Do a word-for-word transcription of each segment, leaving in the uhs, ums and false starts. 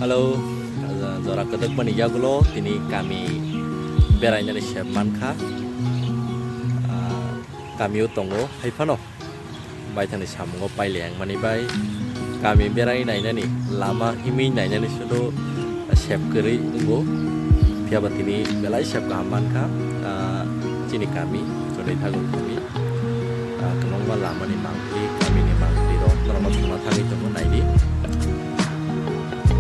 Hello, jora kwdwkmani yagulo tini kami berainani sep mankha. Ah, kamio tongo hai phano. Baithangni samungo pailai wngmani bai kami berai nainani lama himwi nainani sudu sep kwrwi wngo. Phiyaba tini belai sep kaham mankha, ah, chini kami, Chonithago kami. Ah, kwbangma lamani mangpili, kamini mangpili rok norokno thangna thangwi tongo, naidi.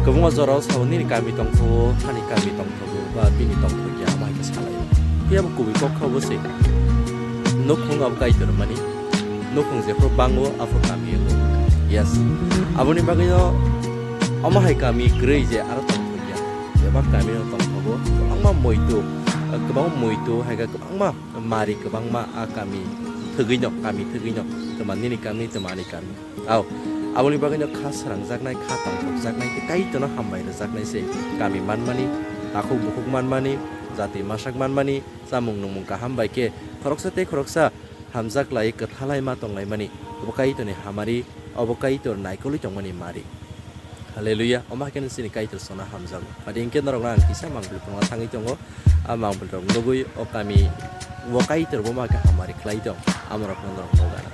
Kwbangma jorao sao nini kami tongthogo, ani kami tongthogo, ba bini tongthokya, ama hai khe salai. Phiyaba kubui kok kha bo se. Nukhung abo Kaitor mani. Nukhung jephru bango, aphru kami wngo. Yes. Aboni bagwino omo hai kami kwrwi je aro tongthokya. Bebak kamio tongthogo, kwbangma muitu, kwbangma muitu hai khe kwbangma mari kwbangma a kami thwgwino, kami thwgwino, twma nini kami, twma ani kami. Au, aboni bagwino kha srangjaknai, kha tongthokjaknai, tei Kaitorno hambai rwjaknai se. Kami manmani, takhuk bukhuk manmani, jati masak manmani, chamung nungmung kaham bai khe khoroksa tei khoroksa hamjak lai, kwthalai ma tonglaimani, obo Kaitorni hamari, obo Kaitor naikolwi tongmani mari. Hallelujah. Omo hai khe chini Kaitor sona hamjago. Adi hinkhe norokno ang kisa mangpili phunukna thangwi tongo. A mangpili rok nugwi o kami o Kaitor bo ma khe hamari khlai tong. Amorokno norok nugana.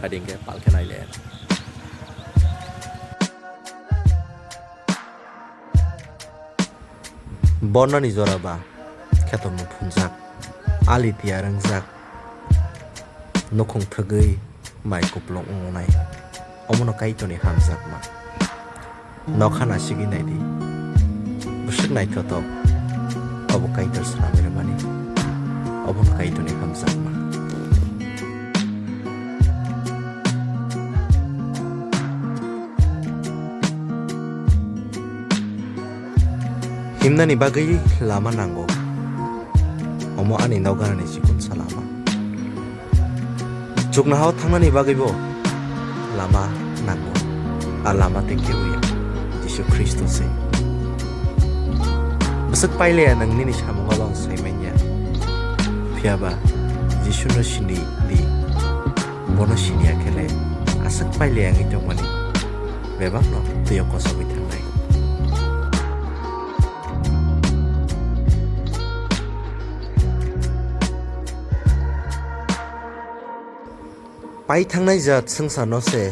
Adi hinkhe pal khe nailaiya. Bornani jora ba khetorno phunjak, ali tiyar wngjak, nukhung thwgwi mai kuplung wngnai, omono Kaitorni hamjakma. Nokha nasigwi naidi, bwswk naithotok, obo Kaitor swnamwi rwmani, obono Kaitorni hamjakma. Himnani bagwi lama nango. Omo ani noganani chikonsa lama. Chuknohao thangnani bagwibo lama nango. A lama tei keboya Jisu Khristo se. Bwswk pailaya nwng nini samungo bang saimanya. Phiyaba Jisuno sini di. Bono siniya khe le aswk pailaya wngwi tongmani bebakno twiyo kosogwi thangnai. Pai thangnai jat swngcharno se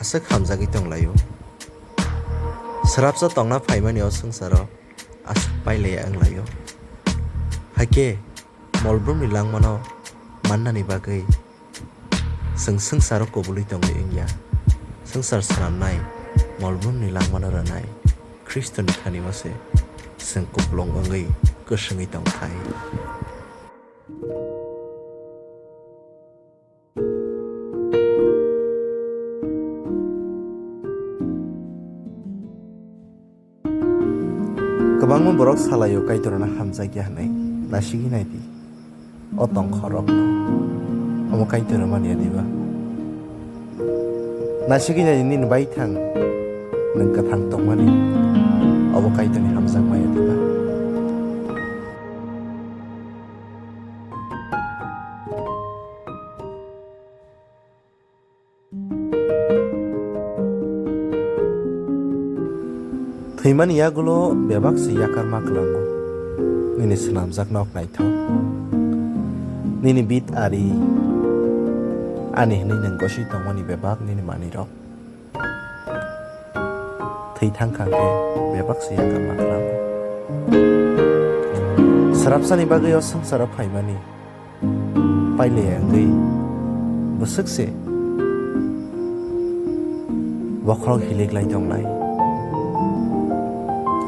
aswk hamjagwi tonglaio. Swrapsa tongna phaimani o swngcharo aswk pailaya wnglaio. Hakhe molbrumni langmano mannani bagwi chwng swngcharo kubulwi tongwi wngya. Swngchar swnamnai, molbrumni langmano rwnai Khristoni thanio se chwng kupulung wngwi kwswngwi tongthai. Kwbangma borok salaio Kaitorno hamjakya hwnwi, nasigwi nai di. O tongkhorokno omo Kaitorno manya diba? Nasigwi nai di, nini baithang nwng kwthang tongmani obo Kaitorni hamjakmaya diba? Thwimani yagulo bebak se yakar ma kwlango. Nini swnamjak nok naithok. Nini bit ari ani hwnwi nwng goswi tongmani bebak nini manwirok. Thwi thangkha khe bebak se yakar ma kwlango. Swrapsani bagwi o swngcharo phaimani pailaya wngwi bwswk se bokhorok hiliklai tonglai.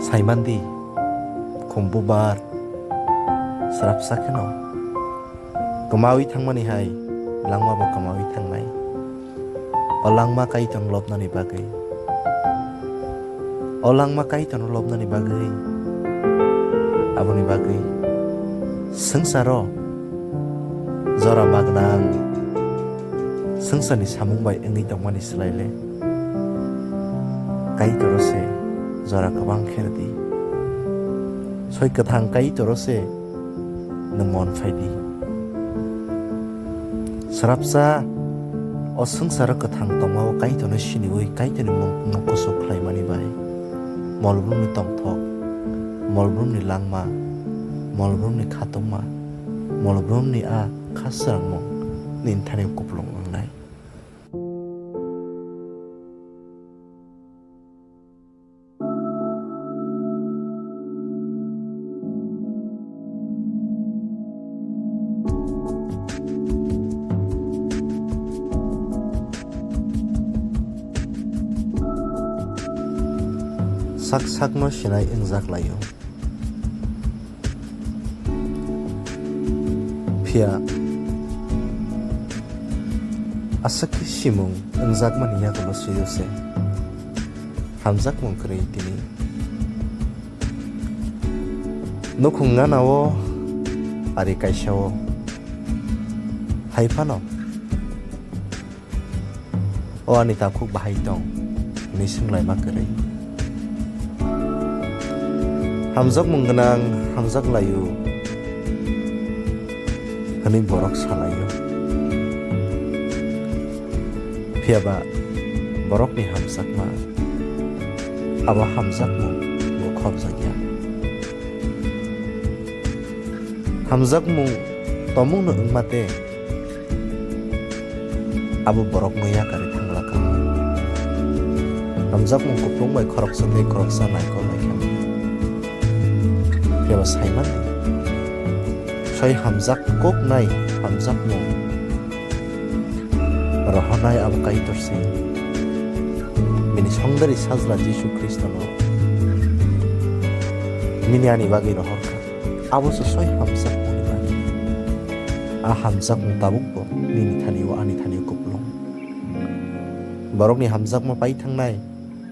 Saimandi, khum bubar swrapsa kheno kwmawi thangmani hai langma bo kwmawi thangnai. O langma Kaitorno lobnani bagwi, o langma Kaitorno lobnani bagwi, aboni bagwi swngcharo jora magwnang swngcharni samung bai wngwi tongmani swlai le Kaitoro se jora kwbang khe rwdi. Soi kwthang Kaitoro se nwng mon phai di. Swrapsa o swngcharo kwthang tongma o Kaitorno siniwi Kaitorni mung-, mung kuchuk khlaimani bai. Molbrumni tongthok, molbrumni langma, molbrumni khatungma, molbrumni a kha srangmung nini thani kupulung wngnai. Sak sakno sinai wngjak laio. Phiya aswk khe simung wngjakmani yagulo swiyo se. Hamjakmung kwrwi tini. Nukhung ganao ari kaisao hai phano, "O ani takhuk bahai tong?" hwnwi swnglaima kwrwi. Hamjakmung gwnang hamjak laio hwnwi borok salaio. Phiya ba borokni hamjakma abo hamjakmung bo khopjakya. Hamjakmung tomungno wngma tei abo borokno yakarwi thanglakha. Hamjakmung kuplung bai khoroksa tei khoroksa naikol naikha. Phiya ba saimani soi hamjak kok nai hamjakmung rohornai abo Kaitor se. Bini songdari sajla Jisu Khristono nini ani bagwi rohorkha. Abo se soi hamjakmungni bagwi. A hamjakmung tabukbo nini thani-o ani thani-o kupulung. Borokni hamjakma pai thangnai,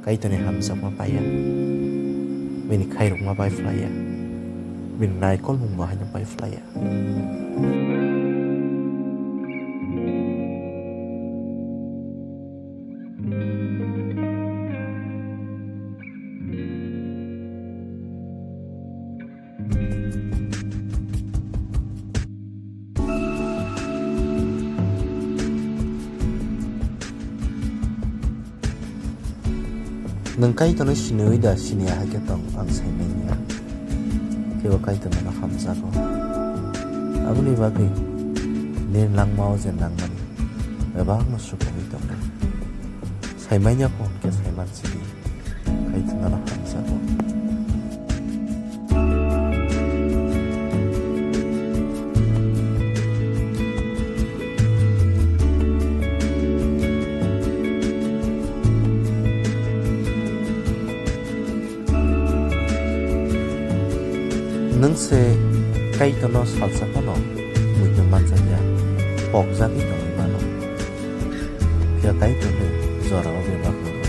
Kaitorni hamjakma paiya. Bini khairokma pai phlaiya. Bini naikolmungbo haino pai phlaiya. Nwng Kaitorno siniwi da siniya hai khe tong ang sai manya. Phiya bo Kaitor nono hamjago. Aboni bagwi nini langmao je nangmani bebakno sukogwi tongo. Sai manya kho hwn khe sai mansidi. Kaitor nono hamjago. Nwng se Kaitorno salsa phano muitu manjakya, pokjagwi tongwi mano. Phiya Kaitor le jorao bebak nangno.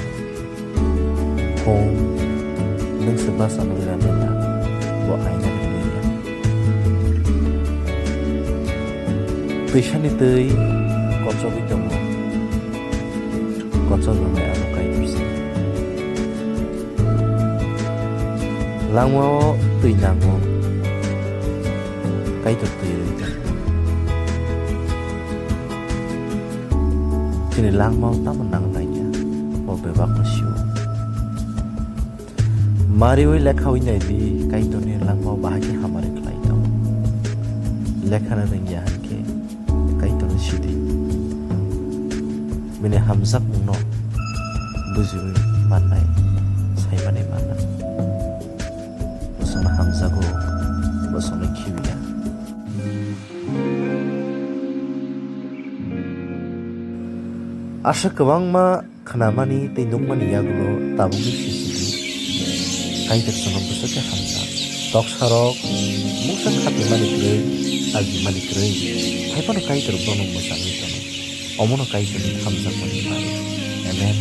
Phung, nwng se bwsano wngya manya, bo aina ringya. Twisani twi kochogwi tongo, kochok wngnai abo Kaitor se. Langmao twi nango, Kaitor twi rwui tongo. Chini langmao tamo nang naiya, o bebakno sio. Mariui lekhaui naidi, Kaitorni langmao bahai khe hamari khlai tongo. Lekhana rwngya hai khe Kaitorni sidi. Bini hamjakmungno bujiui mannai, saimani mannai. Bosongno hamjago, bosongno khibiya. Aswk kwbangma khnamani tei nukmani yagulo tabukni sisidi. Kaitor chwngno bwswk khe hamjak. Toksarok mungsa khatimani kwrwi, agimani kwrwi, hai phano Kaitor bono mwchangwi tono. Omono Kaitorni hamjakmani mari. Amen.